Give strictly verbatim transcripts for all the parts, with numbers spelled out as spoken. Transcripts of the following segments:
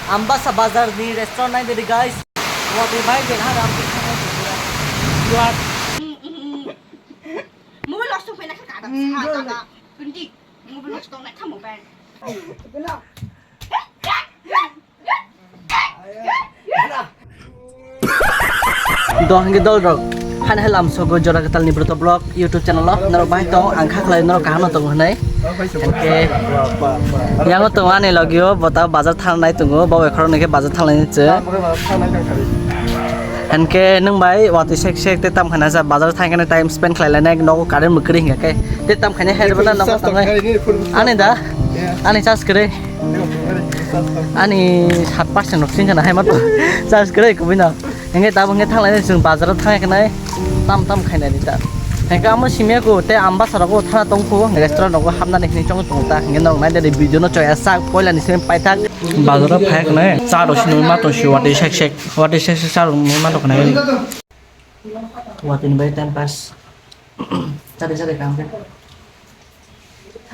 Ambasa Bazar ni restaurant nai diri guys. Watwi bai ben ha ram. Mobile lost tong phaina kha kada. Hmm, sa bro. Kada. Kundi. Mobile lost tong na kha mobile. Bela. Do hingke dol rok. Hani hai lamsogo Jora Kwtal ni Broto Vlog YouTube channel o norok bai tong, ang kha khlai norok kaham no tong hinui. Hingke yango tong ani logio bota bazar thangnai tongo, bo ekhorok ni khe bazar thangnai ni chwng. Hingke nwng bai watwi sek sek te tam khaina sa bazar thang khe time spend khlai lainai nogo current bo kwrwi hingka khe te tam khaina hai rwna nogo tong ani da ani charge kwrwi. Ani sat percent rok sing khana hai mato charge kwrwi kubui no. Hingke tabuk hingke thang lainai chwng bazar o thang khe nai tam tam khainai ri ta. Hingke amo simya ko te Ambasa rogo thana tong kho restaurant rogo hapnani hinui chong tong ta. Hingke norok nai de video no choya sak poila ni simi paithak. Bazar o phai khe nai cha rok sinui ma tong si watwi sek sek watwi sek sek cha rok nui ma tong khe nai. Watwi ni bai time pass. Chari chari kam khe.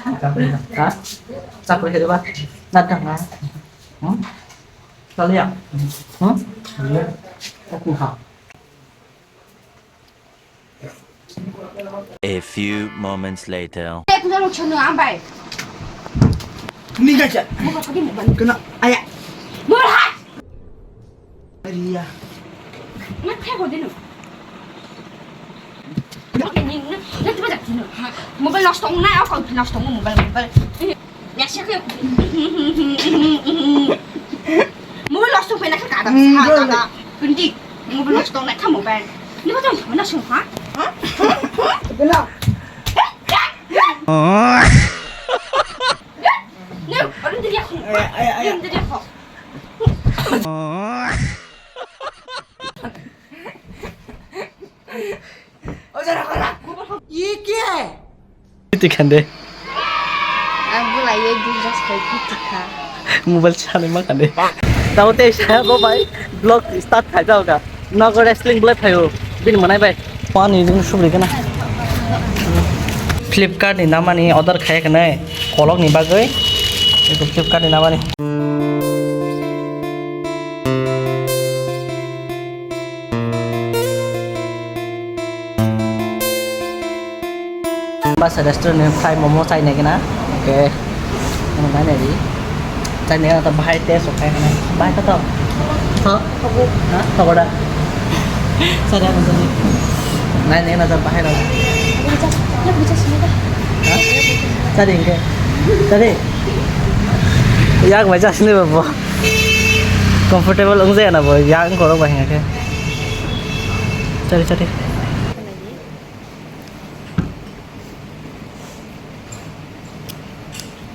Ha? Chakri khe ba? Na thang na. Hmm? Chaliya. Hmm? Aku ha. A few moments later. Eh, punya lucu nih, ambai. Ni gaja. Mau kau pergi mau balik? Kena ayah. Mau balik? Ria. Ngat khe hodi no. Ngat khe ni, ngat, ngat baja kino. Mobile lost tong na, ako lost tong mobile, mobile. Ya siya khe. Mobile lost tong phaina kha kada. Hmm, sa bro. Kada. Kundi. Mobile lost tong na kha mobile. Ni ba tong na sung ha? Ha? Bela. Ne, orang dia kho. Ayah, ayah, ayah. Orang dia kho. ये क्या है? Piti khande. Ang bula ye dui jas khai piti kha. Mobile chani ma khande. Tamo te sa bo bai vlog start khai jao ka. Nogo wrestling belai phaio. Bini manai bai. Pani dun subri kana. Flipkart ni namani order khai kanai. Kolok ni bagwi. Eko Flipkart ni namani. Basa restaurant ni fry momo chai nai gana. Okay. Ano nai nai di. Chai nai gana to bahai taste okai gana. Bahai to to. Ha? Ha? Togo da. Sari ano sari. Nai nai gana to bahai na. Ha? Sari ingke. Sari. Yak mai chasni babo. Comfortable ong jaya na bo. Yang korok bahai ke. Sari sari.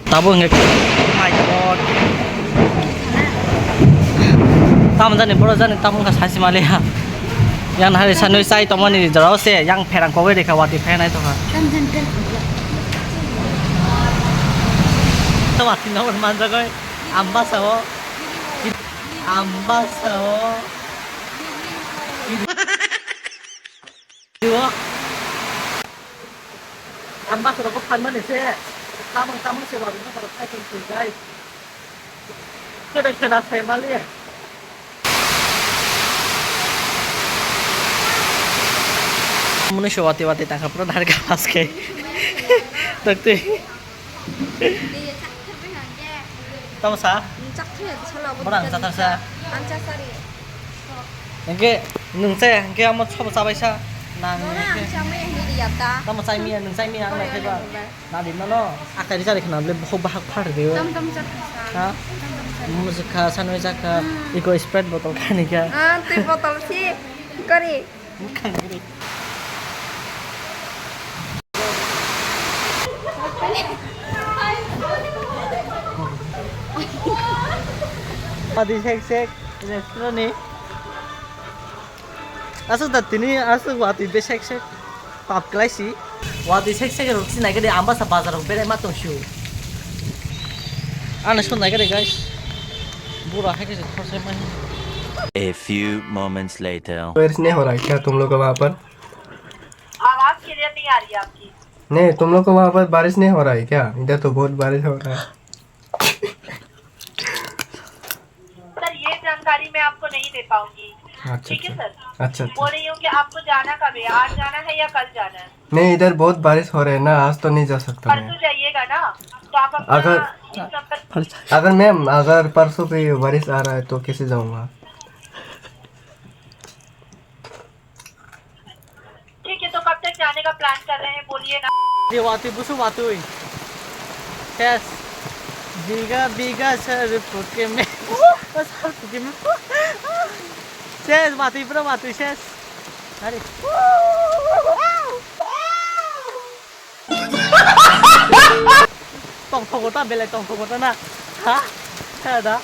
Tabuk hingke, oh my God. Tamo jani, boro jani, tamo wngkha sachi maliya. Yang hari sanwi chai tongmani jorao se, yang pherang kogwi rikha, watwi phainai tongkha. Tamo watwi nongor manjagoi, ambasa o. Ambasa o. Iwo. Ang bus rokgo phan mani se. Tamang tamang se rok no rok khai tong tong jai. Kede kena sai mali. Muni se wati wati tangkha pura dhar ka pas ke. Tok twi. Tamo sa? Borang sa thar sa. Hingke nwng chaya hingke amo sobo chabai sa. Nang hingke. Tamo chai miya, nwng chai miya ang nai khaiba. Nadi nono. Akai ri chari khna bole bohok bahak phar de. Tam tam chakha sa. Ha? Tam tam chakha. Mujukha, sanwi jakha. Hmm. Iko Sprite botol khani kha. Ah, twi botol si. Kari. Bukhang gini. Watwi sek sek restaurant ni. Aswk da tini aswk watwi be sek sek pap kwlai si. Watwi sek sek rok si naikhe de Ambasa bazar rok berai ma tong si o. Ano song naikhe de guys. Bura hai khe se khorsa mai. A few moments later. बारिश नहीं हो रहा है क्या तुम लोग का वहाँ पर? आवाज क्लियर नहीं आ रही है आपकी। नहीं, तुम लोग को वहाँ पर बारिश नहीं हो रहा है क्या? इधर तो बहुत बारिश हो रहा है। सारी मैं आपको नहीं दे पाऊंगी। अच्छा, ठीक है अच्छा। सर। अच्छा, अच्छा। बोल रही हूँ कि आपको जाना कब है, आज जाना है या कल जाना है? नहीं, इधर बहुत बारिश हो रहा है ना, आज तो नहीं जा सकता मैं। परसों जाइएगा ना, तो आप अपना अगर इस नंबर अगर मैम, अगर परसों भी बारिश आ रहा है तो कैसे जाऊंगा? ठीक है, तो कब तक जाने का प्लान कर रहे हैं, बोलिए ना। Watwi busu watwi. Ses. Biga biga sar puke me. Sar puke me. Ses, watwi bro, watwi ses. Hari. Tongthogo ta, belai tongthogo ta na. Ha? Ha da.